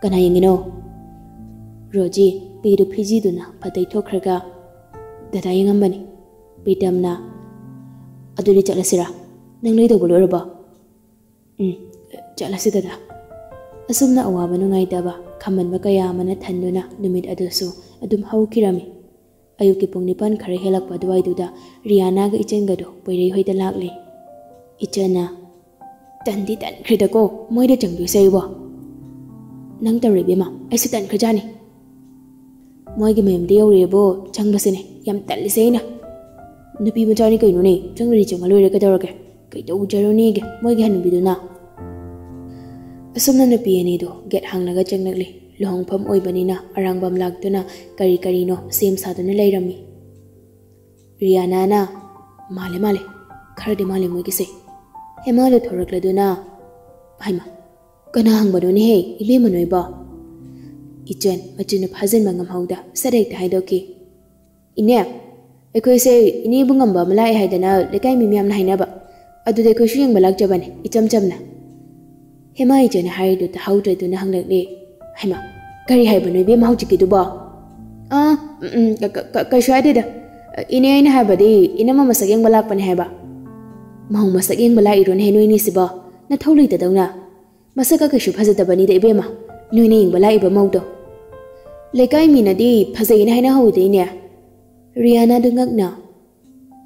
"ꯀꯅꯥ ꯌꯦꯡꯉꯤꯅꯣ?" ꯔꯣꯖꯤ ꯄꯤꯗꯨ ꯐꯤꯖꯤꯗꯨꯅ ꯐꯠ ꯇꯩꯊꯣꯛꯈ꯭ꯔꯒ, "ꯗꯗꯥ ꯌꯦꯡꯉꯝꯕꯅꯤ꯫" ꯄ꯭ꯔꯤꯇꯝꯅ, "ꯑꯗꯨꯗꯤ ꯆꯠꯂꯁꯤꯔꯥ? ꯅꯪ ꯂꯩꯗꯧꯕ ꯂꯣꯏꯔꯕꯣ?" "ꯎꯝ, ꯆꯠꯂꯁꯤ ꯗꯗꯥ꯫" ꯑꯁꯨꯝꯅ ꯑꯋꯥꯕ ꯅꯨꯡꯉꯥꯏꯇꯕ ꯈꯝꯕꯟꯕ ꯀꯌꯥ ꯑꯃꯅ ꯊꯟꯗꯨꯅ ꯅꯨꯃꯤꯠ ꯑꯗꯨꯁꯨ ꯑꯗꯨꯝ ꯍꯧꯈꯤꯔꯝꯃꯤ꯫ ꯑꯌꯨꯛꯀꯤ ꯄꯨꯡ ꯅꯤꯄꯥꯟ ꯈꯔ ꯍꯦꯜꯂꯛꯄ ꯑꯗꯨꯋꯥꯏꯗꯨꯗ ꯔꯤꯌꯥꯅꯥꯒ ꯏꯆꯟꯒꯗꯣ ꯄꯣꯏꯔꯩ ꯍꯣꯏꯗ ꯂꯥꯛꯂꯦ꯫ ꯏꯆꯟꯅ, "ꯇꯟꯗꯤ ꯇꯟꯈ꯭ꯔꯦꯗꯀꯣ ꯃꯣꯏꯗ ꯆꯪꯗꯣꯏꯁꯦ ꯑꯩꯕꯣ꯫" "ꯅꯪ ꯇꯧꯔꯦ ꯏꯕꯦꯝꯃ, ꯑꯩꯁꯨ ꯇꯟꯈ꯭ꯔꯖꯥꯠꯅꯤ꯫ ꯃꯣꯏꯒꯤ ꯃꯌꯨꯝꯗ ꯌꯧꯔꯛꯑꯦꯕꯣ, ꯆꯪꯕꯁꯤꯅꯦ ꯌꯥꯝ ꯇꯜꯂꯤꯁꯦ ꯑꯩꯅ꯫ ꯅꯨꯄꯤ ꯃꯆꯥꯅꯤ ꯀꯩꯅꯣꯅꯦ, ꯆꯪꯂꯗꯤ ꯆꯪꯉ ꯂꯣꯏꯔꯦ, ꯀꯩꯗꯧꯔꯒꯦ? ꯀꯩꯗꯧꯖꯔꯨꯅꯤꯒꯦ ꯃꯣꯏꯒꯤ ꯍꯅꯨꯕꯤꯗꯨꯅ?" ꯑꯁꯨꯝꯅ ꯅꯨꯄꯤ ꯑꯅꯤꯗꯨ ꯒꯦꯠ ꯍꯥꯡꯂꯒ ꯆꯪꯂꯛꯂꯤ꯫ ꯂꯨꯍꯣꯡꯐꯝ ꯑꯣꯏꯕꯅꯤꯅ ꯑꯔꯥꯡꯕꯝ ꯂꯥꯛꯇꯨꯅ ꯀꯔꯤ ꯀꯔꯤꯅꯣ ꯁꯦꯝ ꯁꯥꯗꯨꯅ ꯂꯩꯔꯝꯃꯤ꯫ ꯔꯤꯌꯥꯅꯥꯅ, "ꯃꯥꯜꯂꯦ, ꯃꯥꯜꯂꯦ, ꯈꯔꯗꯤ ꯃꯥꯜꯂꯦ ꯃꯣꯏꯒꯤꯁꯦ꯫" ꯍꯦꯃꯥꯗꯨ ꯊꯣꯔꯛꯂꯗꯨꯅ, "ꯍꯩꯃꯥ, ꯀꯅꯥ ꯍꯪꯕꯅꯣꯅꯦꯍꯦ, ꯏꯕꯦꯝꯃ ꯅꯣꯏꯕꯣ?" ꯏꯆꯟ ꯃꯆꯤꯟꯗꯨ ꯐꯥꯖꯤꯟꯕ ꯉꯝꯍꯧꯗ ꯁꯠ ꯍꯦꯛꯇ ꯍꯥꯏꯗꯣꯛꯈꯤ꯫ "ꯏꯅꯦ, ꯑꯩꯈꯣꯏꯁꯦ ꯏꯅꯦꯕꯨ ꯉꯝꯕ ꯑꯃ ꯂꯥꯛꯑꯦ ꯍꯥꯏꯗꯅ ꯂꯩꯀꯥꯏ ꯃꯤ ꯃꯌꯥꯝꯅ ꯍꯥꯏꯅꯕ, ꯑꯗꯨꯗ ꯑꯩꯈꯣꯏꯁꯨ ꯌꯦꯡꯕ ꯂꯥꯛꯆꯕꯅꯦ, ꯏꯆꯝ ꯆꯝꯅ꯫" ꯍꯦꯃꯥ ꯏꯆꯟꯅ ꯍꯥꯏꯔꯤꯗꯨ ꯇꯥꯍꯧꯗ꯭ꯔꯗꯨꯅ ꯍꯪꯂꯛꯂꯦ, "ꯍꯩꯃꯥ, ꯀꯔꯤ ꯍꯥꯏꯕꯅꯣ ꯏꯕꯦꯝꯃ ꯍꯧꯖꯤꯛꯀꯤꯗꯨꯕꯣ?" "ꯑꯥ, ꯎꯝ, ꯎꯝ, ꯀ-, ꯀ-, ꯀ-, ꯀꯩꯁꯨ ꯍꯥꯏꯗꯦꯗ꯫ ꯏꯅꯦ, ꯑꯩꯅ ꯍꯥꯏꯕꯗꯤ ꯏꯅꯝꯃ ꯃꯁꯛ ꯌꯦꯡꯕ ꯂꯥꯛꯄꯅꯦ ꯍꯥꯏꯕ꯫" "ꯃꯧ ꯃꯁꯛ ꯌꯦꯡꯕ ꯂꯥꯛꯏꯔꯣꯅꯦꯍꯦ ꯅꯣꯏꯅꯤꯁꯤꯕꯣ? ꯅꯊꯧ ꯂꯩꯇꯗꯧꯅ꯫ ꯃꯁꯛꯀ ꯀꯩꯁꯨ ꯐꯖꯗꯕꯅꯤꯗ ꯏꯕꯦꯝꯃ, ꯅꯣꯏꯅ ꯌꯦꯡꯕ ꯂꯥꯛꯏꯕ ꯃꯧꯗꯣ꯫ ꯂꯩꯀꯥꯏ ꯃꯤꯅꯗꯤ ꯐꯖꯩꯅ ꯍꯥꯏꯅꯍꯧꯋꯤꯗ ꯏꯅꯦ꯫" ꯔꯤꯌꯥꯅꯥꯗꯨ ꯉꯛꯅ,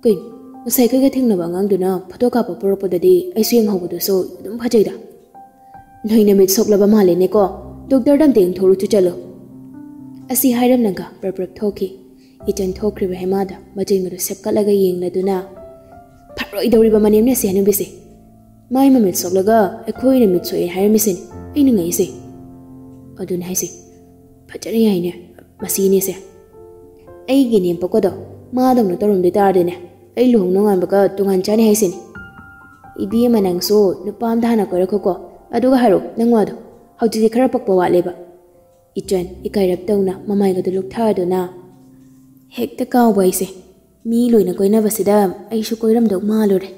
"ꯀꯩꯅꯣ, ꯉꯁꯥꯏ ꯑꯩꯈꯣꯏꯒ ꯊꯦꯡꯅꯕ ꯑꯉꯥꯡꯗꯨꯅ ꯐꯣꯇꯣ ꯀꯥꯞꯄ ꯄꯨꯔꯛꯄꯗꯗꯤ ꯑꯩꯁꯨ ꯌꯦꯡꯍꯧꯕꯗꯨꯁꯨ ꯑꯗꯨꯝ ꯐꯖꯩꯗ꯫ ꯅꯣꯏ ꯅꯃꯤꯠ ꯁꯣꯛꯂꯕ ꯃꯥꯜꯂꯦꯅꯦꯀꯣ, ꯗꯣꯛꯇꯔꯗ ꯑꯝꯇ ꯌꯦꯡꯊꯣꯛꯎꯆꯣ ꯆꯠꯂꯣ꯫" ꯑꯁꯤ ꯍꯥꯏꯔꯝꯂꯒ ꯄ꯭ꯔꯞ ꯄ꯭ꯔꯞ ꯊꯣꯛꯈꯤ꯫ ꯏꯆꯟ ꯊꯣꯛꯈ꯭ꯔꯤꯕ ꯍꯦꯃꯥꯗ ꯃꯆꯤꯟꯒꯗꯨ ꯁꯦꯞꯀꯠꯂꯒ ꯌꯦꯡꯂꯗꯨꯅ, "ꯐꯔꯣꯏꯗꯧꯔꯤꯕ ꯃꯅꯦꯝꯅꯦ ꯑꯁꯤ ꯍꯅꯨꯕꯤꯁꯦ꯫ ꯃꯥꯏ ꯃꯃꯤꯠ ꯁꯣꯛꯂꯒ ꯑꯩꯈꯣꯏꯅ ꯃꯤꯠ ꯁꯣꯛꯑꯦ ꯍꯥꯏꯔꯝꯃꯤꯁꯤꯅꯤ ꯑꯩꯅ ꯉꯛꯏꯁꯦ꯫" "ꯑꯗꯨꯅꯦ ꯍꯥꯏꯁꯦ, ꯐꯖꯅ ꯌꯥꯏꯅꯦ ꯃꯁꯤ ꯏꯅꯦꯁꯦ꯫ ꯑꯩꯒꯤ ꯏꯅꯦꯝꯄꯣꯛꯀꯗꯣ ꯃꯥꯗꯧꯅ ꯇꯧꯔꯝꯗꯣꯏ ꯇꯥꯔꯗꯤꯅꯦ, ꯑꯩ ꯂꯨꯍꯣꯡ ꯅꯣꯡꯉꯥꯟꯕꯒ ꯇꯣꯉꯥꯟ ꯆꯥꯅꯤ ꯍꯥꯏꯁꯤꯅꯤ꯫ ꯏꯕꯦꯝꯃ, ꯅꯪꯁꯨ ꯅꯨꯄꯥ ꯑꯝꯗ ꯍꯥꯟꯅ ꯀꯣꯏꯔꯛꯈꯣꯀꯣ, ꯑꯗꯨꯒ ꯍꯥꯏꯔꯣ ꯅꯪ ꯋꯥꯗꯣ꯫ ꯍꯧꯖꯤꯛꯇꯤ ꯈꯔ ꯄꯛꯄ ꯋꯥꯠꯂꯦꯕ꯫" ꯏꯆꯟ ꯏꯀꯥꯏꯔꯞ ꯇꯧꯅ ꯃꯃꯥꯏꯒꯗꯨ ꯂꯨꯛꯊꯗꯨꯅ, "ꯍꯦꯛꯇ ꯀꯥꯎꯕ ꯑꯩꯁꯦ꯫ ꯃꯤ ꯂꯣꯏꯅ ꯀꯣꯏꯅꯕꯁꯤꯗ ꯑꯩꯁꯨ ꯀꯣꯏꯔꯝꯗꯧ ꯃꯥꯜꯂꯨꯔꯦ꯫